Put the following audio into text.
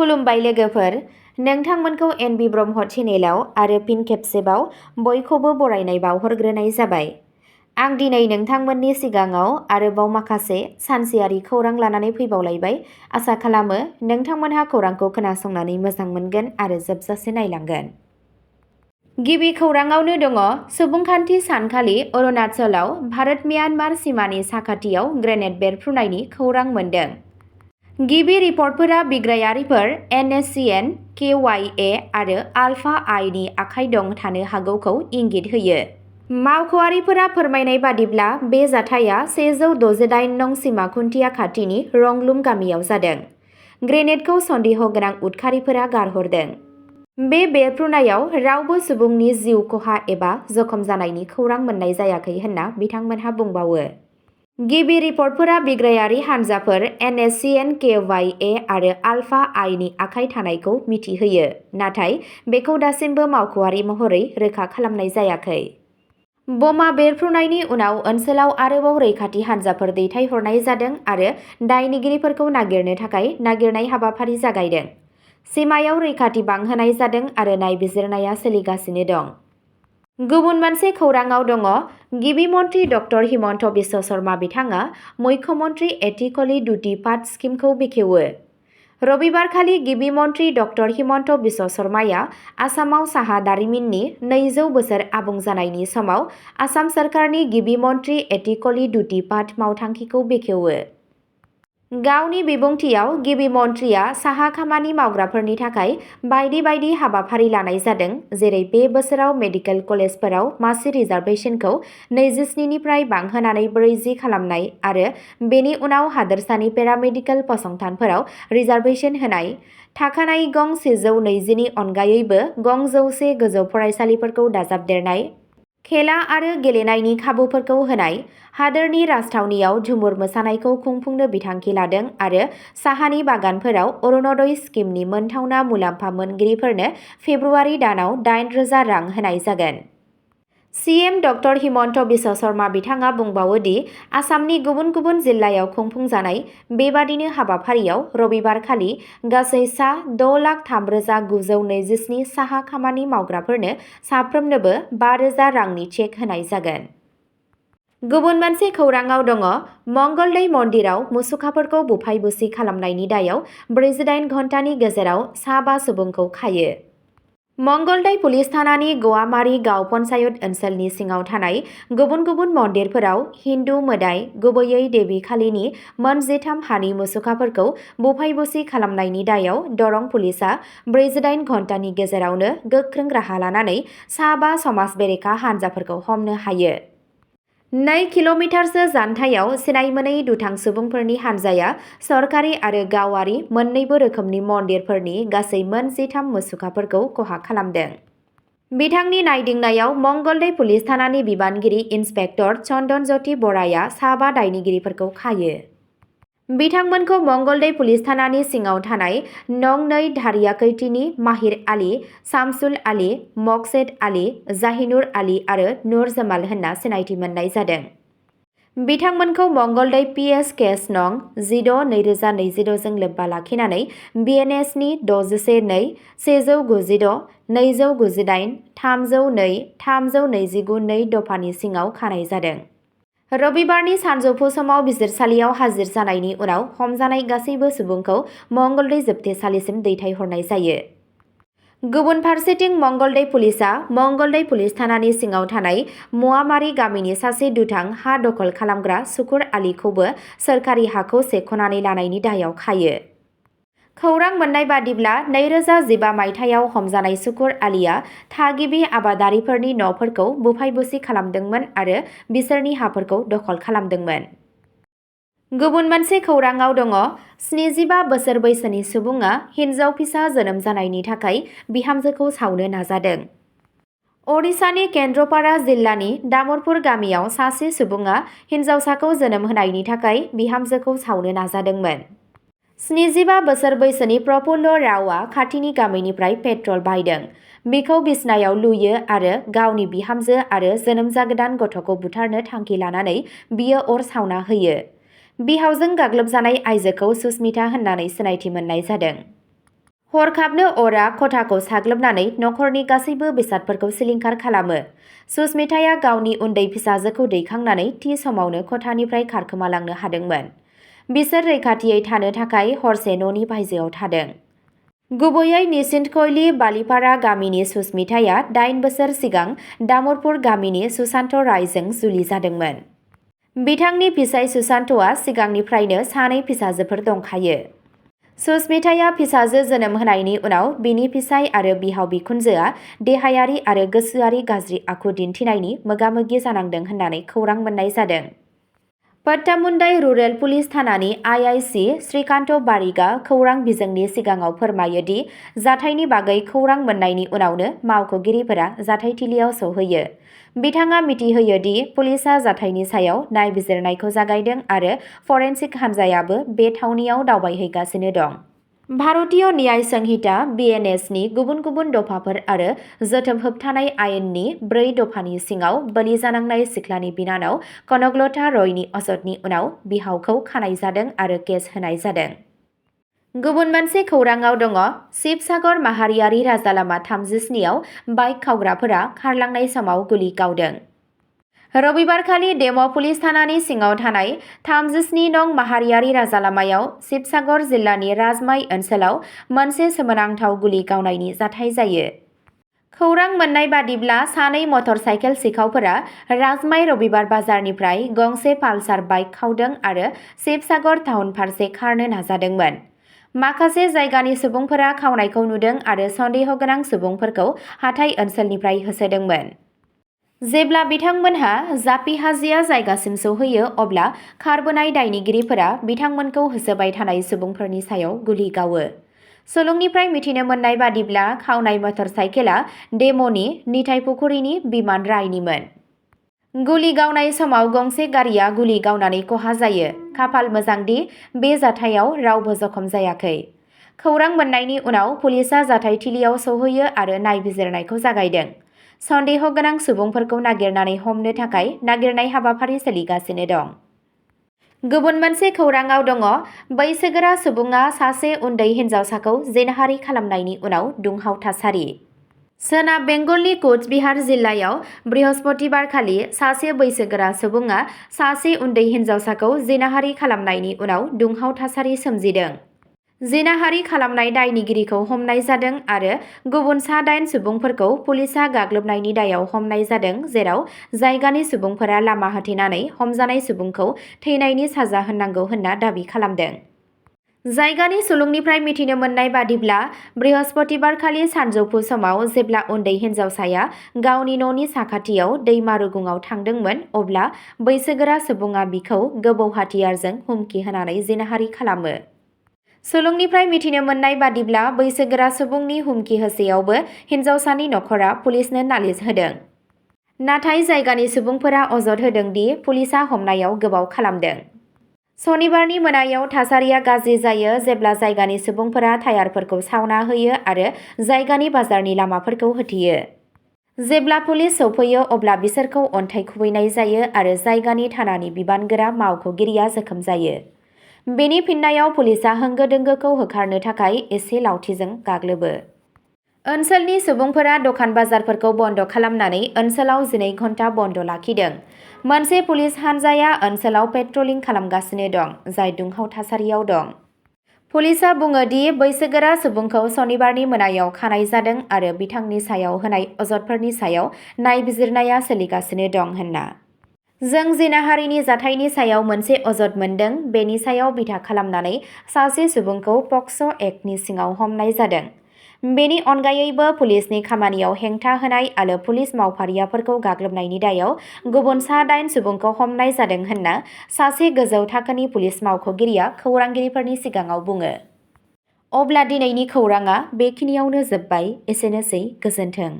खुलुमबाय लोगोफोर, नोंथांमोनखौ एनबि ब्रह्म चेनेलाव आरो फिन खेबसेबाव बयखौबो बरायनाय बावहरग्रोनाय जाबाय। आं दिनै नोंथांमोननि सिगाङाव आरोबाव माखासे सानसेयारि खौरां लानानै फैबावलायबाय। आसा खालामो नोंथांमोनहा खौरांखौ खोनासंनानै मोजां मोनगोन आरो जोबजासे नायलांगोन। गिबि खौराङावनो दङ सुबुंखान्थि सानखालि अरुणाचलाव भारत-म्यानमार सिमानि साखाथियाव ग्रेनेड बेरफ्रुनायनि खौरां मोन्दों। गिबि रिपर्टफोरा बिग्रायारिफोर एनएससिएन, केवाइए आरो आलफा आइनि आखाइ दं थानो हागौखौ इंगित होयो। मावख'आरिफोरा फोरमायनाय बादिब्ला बे जाथाया 168 नं सिमा खुन्थिया खाथिनि रंलुम गामियाव जादों। ग्रेनेडखौ सन्देह गोनां उदखारिफोरा गारहरदों। बे बेरफ्रुनायाव रावबो सुबुंनि जिउ खहा एबा जखम जानायनि खौरां मोननाय जायाखै होनना बिथांमोनहा बुंबावो। गिबि रिपर्टफोरा बिग्रायारि हानजाफोर एनएससिएन, केवाइए आरो आलफा आइनि आखाइ थानायखौ मिथिहोयो, नाथाय बेखौ दासिमबो मावख'आरि महरै रोखा खालामनाय जायाखै। बमा बेरफ्रुनायनि उनाव ओनसोलाव आरोबाव रैखाथि हानजाफोर दैथायहरनाय जादों आरो दायनिगिरिफोरखौ नागिरनो थाखाय नागिरनाय हाबाफारि जागायदों। सिमायाव रैखाथि बांहोनाय जादों आरो नायबिजिरनाया सोलिगासिनो दं। गुबुन मोनसे खौराङाव दङ गिबि मन्थ्रि डक्टर हिमन्त बिश्व शर्मा बिथाङा मुख्यमन्त्रि एथिकलि दुटी पाट स्किमखौ बेखेवो। रबिबारखालि गिबि मन्थ्रि डक्टर हिमन्त बिश्व शर्माया आसामाव साहा दारिमिननि 200 बोसोर आबुं जानायनि समाव आसाम सोरखारनि गिबि मन्थ्रि एथिकलि दुटी पाट मावथांखिखौ बेखेवो। गावनि बिबुंथियाव गिबि मन्थ्रिया साहा खामानि मावग्राफोरनि थाखाय बायदि बायदि हाबाफारि लानाय जादों, जेरै बे बोसोराव मेडिकेल कलेजफोराव मासि रिजार्भेशनखौ 27 निफ्राय बांहोनानै 40 खालामनाय आरो बेनि उनाव हादोरसानि पेरामेडिकेल फसंथानफोराव रिजार्भेशन होनाय, थाखानाय गं 120 नि अनगायैबो गं 100 गोजौ फरायसालिफोरखौ दाजाबदेरनाय, खेला आरो गेलेनायनि खाबुफोरखौ होनाय, हादोरनि राजथावनियाव झुमुर मोसानायखौ खुंफुंनो बिथांखि लादों आरो साहानि बागानफोराव अरुणोदय स्किमनि मोनथावना मुलाम्फा मोनगिरिफोरनो फेब्रुवारि दानाव 8,000 रां होनाय जागोन। सीएम डक्टर हिमन्त बिश्व शर्मा बिथाङा बुंबावो दि आसामनि गुबुन गुबुन जिल्लायाव खुंफुंजानाय बेबादिनो हाबाफारियाव रबिबारखालि गासै सा 6,03,927 साहा खामानि मावग्राफोरनो साफ्रोमनोबो 5,000 रांनि चेक होनाय जागोन। गुबुन मोनसे खौराङाव दङ मंगलदै मन्दिराव मुसुखाफोरखौ बुफाय-बुसि खालामनायनि दायाव 48 घन्टानि गेजेराव सा 5 सुबुंखौ खायो। मंगलदै पुलिस थानानि गवामारि गाव पन्चायत ओनसोलनि सिङाव थानाय गुबुन गुबुन मन्दिरफोराव हिन्दु मोदाय, गुबैयै देबि कालीनि मोन 13 हानि मुसुखाफोरखौ बुफाय-बुसि खालामनायनि दायाव दरं पुलिसआ 48 घन्टानि गेजेरावनो गोख्रों राहा लानानै सा 5 समाज बेरेखा हानजाफोरखौ हमनो हायो। 2 किल'मिटारसो जानथायाव सिनायमोनै दुथां सुबुंफोरनि हानजाया सरकारि आरो गावारि मोन्नैबो रोखोमनि मन्दिरफोरनि गासै मोन 13 मुसुखाफोरखौ खहा खालामदों। बिथांनि नायदिंनायाव मंगलदै पुलिस थानानि बिबानगिरि इन्सपेक्टर चन्दन ज्योति बराया सा 5 दायनिगिरिफोरखौ खायो। बिथांमोनखौ मंगलदै पुलिस थानानि सिङाव थानाय नं 2 धारियाकैतीनि माहिर आली, शामसुल आली, मकसेद आली, जाहिनुर आली आरो नुर जमाल होनना सिनायथि मोननाय जादों। बिथांमोनखौ मंगलदै पिएस केस नं 16/2026 जों लोब्बा लाखिनानै बिएनएसनि 612, 196, 298, 302, 329 2 दफानि सिङाव खानाय जादों। रबिबारनि सानजौफु समाव बिजिरसालियाव हाजिर जानायनि उनाव हमजानाय गासैबो सुबुंखौ मंगलदै जोबथेसालिसिम दैथायहरनाय जायो। गुबुन फारसेथिं मंगलदै पुलिसआ मंगलदै पुलिस थानानि सिङाव थानाय मुवामारि गामिनि सासे दुथां हा दखल खालामग्रा सुकुर आलीखौबो सोरखारि हाखौ सेख'नानै लानायनि दायाव खायो। खौरां मोननाय बादिब्ला 2015 मायथाइयाव हमजानाय सुकुर आलीया थागिबि आबादारिफोरनि न'फोरखौ बुफाय-बुसि खालामदोंमोन आरो बिसोरनि हाफोरखौ दखल खालामदोंमोन। गुबुन मोनसे खौराङाव दङ 75 बोसोर बैसोनि सुबुङा हिनजाव फिसा जोनोम जानायनि थाखाय बिहामजोखौ सावनो नाजादों। ओडिशानि केन्द्रपारा जिल्लानि दामरपुर गामियाव सासे सुबुङा हिनजावसाखौ जोनोम होनायनि थाखाय बिहामजोखौ सावनो नाजादोंमोन। 75 बोसोर बैसोनि प्रफुल्ल रावआ खाथिनि गामिनिफ्राय पेट्रल बायदों। बिखौ बिसनायाव लुयो आरो गावनि बिहामजो आरो जोनोम जागोदान गथ'खौ बुथारनो थांखि लानानै बियो अर सावना होयो। बिहावजों गाग्लोबजानाय आइजोखौ सुस्मिता होननानै सिनायथि मोननाय जादों। हरखाबनो अरा खथाखौ साग्लोबनानै नखरनि गासैबो बेसादफोरखौ सिलिंखार खालामो। सुस्मिताया गावनि उन्दै फिसाजोखौ दैखांनानै थि समावनो खथानिफ्राय खारखोमालांनो हादोंमोन। बिसोर रैखाथियै थानो थाखाय हरसे न'नि बायजोआव थादों। गुबैयै निसिन्थकइली बालिपारा गामिनि सुस्मिताया 8 बोसोर सिगां दामरपुर गामिनि सुशांत रायजों जुलि जादोंमोन। बिथांनि फिसाय सुशांतआ सिगांनिफ्रायनो 2 फिसाजोफोर दंखायो। सुस्मिताया फिसाजो जोनोम होनायनि उनाव बिनि फिसाय आरो बिहाव बिखुनजोआ देहायारि आरो गोसोआरि गाज्रि आखु दिन्थिनायनि मोगा-मोगि जानांदों होननानै खौरां मोन्नाय जादों। पट्टामुन्डाई रुरेल पुलिस थानानि आइआइसि श्रीकान्त बारिगा खौरां बिजोंनि सिगाङाव फोरमायो दि जाथायनि बागै खौरां मोन्नायनि उनावनो मावख'गिरिफोरा जाथायथिलियाव सौहैयो। बिथाङा मिथिहोयो दि पुलिसआ जाथायनि सायाव नायबिजिरनायखौ जागायदों आरो फरेन्सिक हान्जायाबो बे थावनियाव दावबायहैगासिनो दं। भारतीय न्याय संहिता (बीएनएस)नि गुबुन गुबुन दफाफोर आरो जोथोब होबथानाय आयेननि 4 दफानि सिङाव बलि जानांनाय सिख्लानि बिनानाव कनकलता रयनि अजदनि उनाव बिहावखौ खानाय जादों आरो केस होनाय जादों। गुबुन मोनसे खौराङाव दङ शिबसागर माहारियारि राजालामा 37 आव बाइक खावग्राफोरा खारलांनाय समाव गुलि गावदों। रबिबारखालि डेम' पुलिस थानानि सिङाव थानाय 37 नं माहारियारि राजालामायाव शिबसागर जिल्लानि राजमाइ ओनसोलाव मोनसे सोमोनांथाव गुलि गावनायनि जाथाय जायो। खौरां मोन्नाय बादिब्ला 2 मटर साइकेल सिखावफोरा राजमाइ रबिबार बाजारनिफ्राय गंसे पालसार बाइक खावदों आरो शिबसागर टाउन फारसे खारनो नाजादोंमोन। माखासे जायगानि सुबुंफोरा खावनायखौ नुदों आरो सन्देहगोनां सुबुंफोरखौ हाथाइ ओनसोलनिफ्राय होसोदोंमोन। जेब्ला बिथांमोनहा जापि हाजिया जायगासिम सौहैयो अब्ला खारबोनाय दायनिगिरिफोरा बिथांमोनखौ होसोबाय थानाय सुबुंफोरनि सायाव गुलि गावो। सुलुंनिफ्राय मिथिनो मोन्नाय बादिब्ला खावनाय मटर साइकेला डेम'नि निथाइपुखुरिनि बिमान रायनिमोन। गुलि गावनाय समाव गंसे गारिया गुलि गावनानै खहा जायो। खाफाल मोजांदि बे जाथायाव रावबो जखम जायाखै। खौरां मोन्नायनि उनाव पुलिसआ जाथायथिलियाव सौहैयो आरो नायबिजिरनायखौ जागायदों। सन्देह गोनां सुबुंफोरखौ नागिरनानै हमनो थाखाय नागिरनाय हाबाफारि सोलिगासिनो दं। गुबुन मोनसे खौराङाव दङ बैसोगोरा सुबुङा सासे उन्दै हिन्जावसाखौ जिनाहारि खालामनायनि उनाव दुंहाव थासारि। सोनाब बेंगलनि कुचबिहार जिल्लायाव बृहस्पतिबारखालि सासे बैसोगोरा सुबुङा सासे उन्दै हिन्जावसाखौ जिनाहारि खालामनायनि उनाव दुंहाव थासारि सोमजिदों। जिनाहारि खालामनाय दायनिगिरिखौ हमनाय जादों आरो गुबुन 8 सुबुंफोरखौ पुलिसआ गाग्लोबनायनि दायाव हमनाय जादों जेराव जायगानि सुबुंफोरा लामा होथेनानै हमजानाय सुबुंखौ थैनायनि साजा होनांगौ होनना दाबि खालामदों। जायगानि सुलुंनिफ्राय मिथिनो मोन्नाय बादिब्ला बृहस्पतिबारखालि सानजौफु समाव जेब्ला उन्दै हिन्जावसाया गावनि न'नि साखाथियाव दैमा रुगुंआव थांदोंमोन अब्ला बैसोगोरा सुबुङा बिखौ गोबौ हाथियारजों हुमखि होनानै जिनाहारि खालामो। सुलुंनिफ्राय मिथिनो मोन्नाय बादिब्ला बैसोगोरा सुबुंनि हुमखि होसेयावबो हिन्जावसानि नखरा पुलिसनो नालिस होदों। नाथाय जायगानि सुबुंफोरा अजद होदों दि पुलिसआ हमनायाव गोबाव खालामदों। सनिबारनि मोनायाव थासारिया गाज्रि जायो जेब्ला जायगानि सुबुंफोरा टायारफोरखौ सावना होयो आरो जायगानि बाजारनि लामाफोरखौ होथेयो। जेब्ला पुलिस सौफैयो अब्ला बिसोरखौ अन्थाइ खुबैनाय जायो आरो जायगानि थानानि बिबानगोरा मावख'गिरिया जोखोम जायो। बेनि फिननायाव पुलिसआ होंगो दोंगोखौ होखारनो थाखाय एसे लावथिजों गाग्लोबो। ओनसोलनि सुबुंफोरा दखान बाजारफोरखौ बन्द खालामनानै ओनसोलाव 12 घन्टा बन्द लाखिदों। मोनसे पुलिस हानजाया ओनसोलाव पेट्रलिं खालामगासिनो दं जाय दुंहाव थासारियाव दं। पुलिसआ बुङो दि बैसोगोरा सुबुंखौ सनिबारनि मोनायाव खानाय जादों आरो बिथांनि सायाव होनाय अजदफोरनि सायाव नायबिजिरनाया सोलिगासिनो दं होनना। जों जिनाहारिनि जाथायनि सायाव मोनसे अजद मोनदों बेनि सायाव बिथा खालामनानै सासे सुबुंखौ पक्स' एक्टनि सिङाव हमनाय जादों। बेनि अनगायैबो पुलिसनि खामानियाव हेंथा होनाय आरो पुलिस मावफारियाफोरखौ गाग्लोबनायनि दायाव गुबुन 8 सुबुंखौ हमनाय जादों होनना सासे गोजौ थाखोनि पुलिस मावख'गिरिया खौरांगिरिफोरनि सिगाङाव बुङो। अब्ला दिनैनि खौराङा बेखिनियावनो जोबबाय। एसेनोसै, गोजोन्थों।